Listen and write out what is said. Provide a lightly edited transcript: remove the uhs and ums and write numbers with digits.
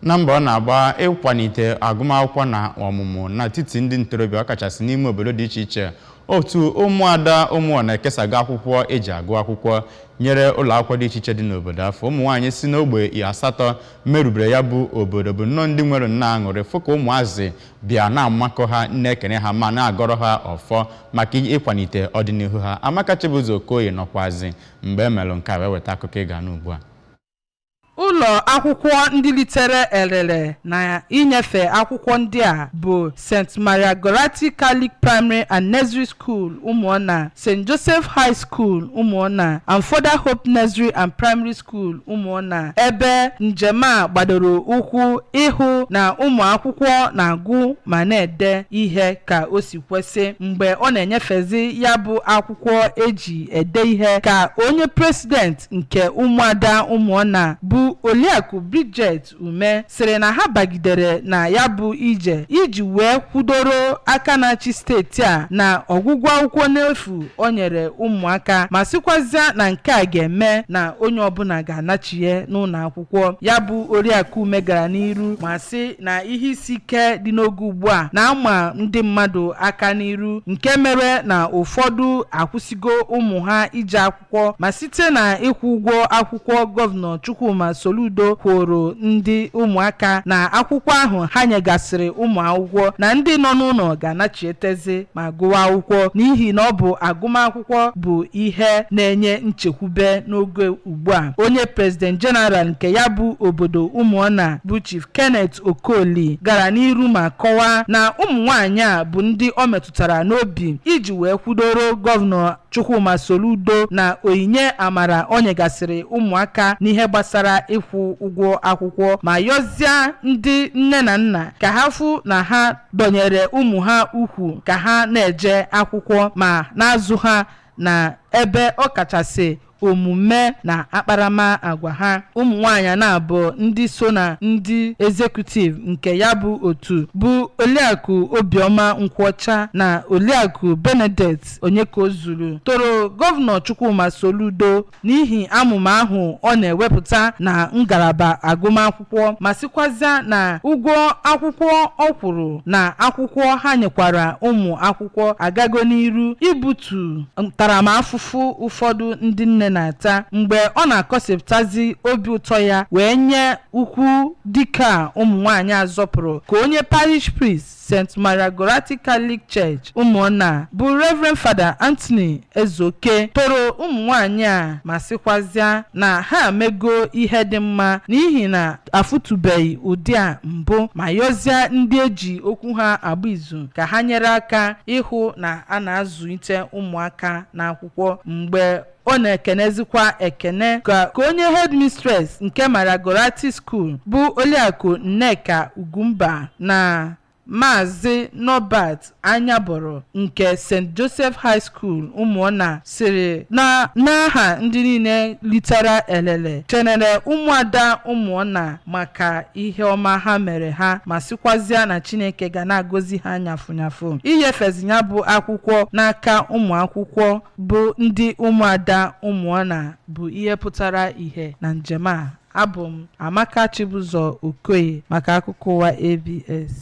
Na mbọ ọ na-agba ịkwalite agụmakwụkwọ na ọmụmụ n'etiti ndị ntorobịa, ọkachasị n'ime obodo dị iche iche, otu ụmụada Ụmụọna ekesago akwụkwọ eji agụ akwụkwọ nyere ụlọ akwụkwọ dị iche iche dị n'obodo afọ. Ụmụ nwaanyị si n'ogbe asatọ merubere ya bụ obodo bụ nnọọ ndị nwere nnọọ aṅụrị fụ ka ụmụazị bịa na-amakọ ha, na-ekene ha ma na-agọrọ ha ọfọ maka ịkwalite ọdịnihu ha. Amaka Chibụzọ Okoye nọkwazi mgbe e melụ nke a wee weta akụkọ ị ga-anụ ugbu a. Ụlọ akwụkwọ ndị litere elele na inyefe akwụkwọ ndị a bụ St. Maria Goretti Catholic Primary and Nursery School, Ụmụọna, St. Joseph High School, Ụmụọna, and Father Hope Nursery and Primary School, Ụmụọna, ebe njem a gbadoro ụkwụ ịhụ na ụmụ akwụkwọ na-agụ ma na-ede ihe ka o si kwesị. Mgbe ọ na-enyefezi ya bụ akwụkwọ eji ede ihe, ka onye president nke ụmụada Ụmụọna bụ Oliakụ Bridget Ume sịrị na ha bagidere na ya bụ ije iji wee kwudoro aka na-achị steeti a na ọgwụgwọ akwụkwọ n'efu o nyere ụmụaka, ma sịkwazịa na nke a ga-eme na onye ọbụla ga-anachie n'ụlọ akwụkwọ. Ya bụ Oriakụ Ume gara n'iru ma sị na ihe isi ike dị n'oge ugbu a na-ama ndị mmadụ aka n'iru, nke mere na ụfọdụ akwụsịgo ụmụ ha ije akwụkwọ, ma site na ịkwụ ụgwọ akwụkwọ Gọvanọ Chukwuma Soludo kwụrụ ndị ụmụaka na akwụkwọ ahụ ha nyegasịrị ụmụ akwụkwọ, na ndị nọ n'ụlọ ga-anachietezi ma gụwa akwụkwọ, n'ihi na ọ bụ agụmakwụkwọ bụ ihe na-enye nchekwube n'oge ugbu a. Onye president general nke ya bụ obodo Ụmụọna bụ Chief Kenneth Okoli gara n'iru ma kọwaa na ụmụ nwanyị a bụ ndị ọ metụtara n'obi iji wee kwudoro Gọvanọ Chukwuma Soludo na onyinye amara o nyegasịrị ụmụaka n'ihe gbasara ịkwụ ụgwọ akwụkwọ, ma yọzie ndị nne na nna ka ha fụ na ha dọnyere ụmụ ha ukwu ka ha na-eje akwụkwọ ma na-azụ ha na ebe ọ kachasị omume na akparamagwa ha. Ụmụ nwanyị na-abụ ndị so na ndị executive nke ya bụ otu bụ Oliakụ Obiọma Nkwọcha na Oliakụ Benedict Onyekozuru toro Gọvanọ Chukwuma Soludo n'ihi amụma ahụ ọ na-ewepụta na ngalaba agụmakwụkwọ, ma sịkwazịa na ụgwọ akwụkwọ ọ kwụrụ na akwụkwọ ha nyekwara ụmụ akwụkwọ agago n'iru ibutu ntaramahụhụ ụfọdụ ndị nne na-ata. Mgbe ọ na-akọsịpụtazi obi ụtọ ya wee nye ukwu dịka ụmụ nwanyị azọpụrụ, ka onye parish priest St. Maria Goretti Catholic Church, Ụmụnna, bụ Reverend Father Anthony Ezeoke toro ụmụ nwanyị a ma sịkwazịa na ha mego ihe dị mma n'ihi na afụtụbeghị ụdị a mbụ, ma yọzie ndị eji okwu ha agba izu ka ha nyere aka ịhụ na a na-azụlite ụmụaka n'akwụkwọ. Mgbe ọ na-ekenezikwa ekene, ka onye headmistress nke Maria Goretti School bụ Oliakụ Nneka Ugwumba na Maazị Norbert Anyaboro nke St. Joseph High School, Ụmụnna, sịrị na n'aha ndị niile litara elele chenere ụmụada Ụmụnna maka ihe ọma ha mere ha, ma sịkwazịa na Chineke ga na-agọzi ha nyafụ nyafụ. Inyefezi ya bụ akwụkwọ n'aka ụmụ akwụkwọ bụ ndị ụmụada Ụmụnna bụ ihe pụtara ìhè na njem a. Abụ m Amaka Chibụzọ Okoye maka akụkọ ụwa ABS.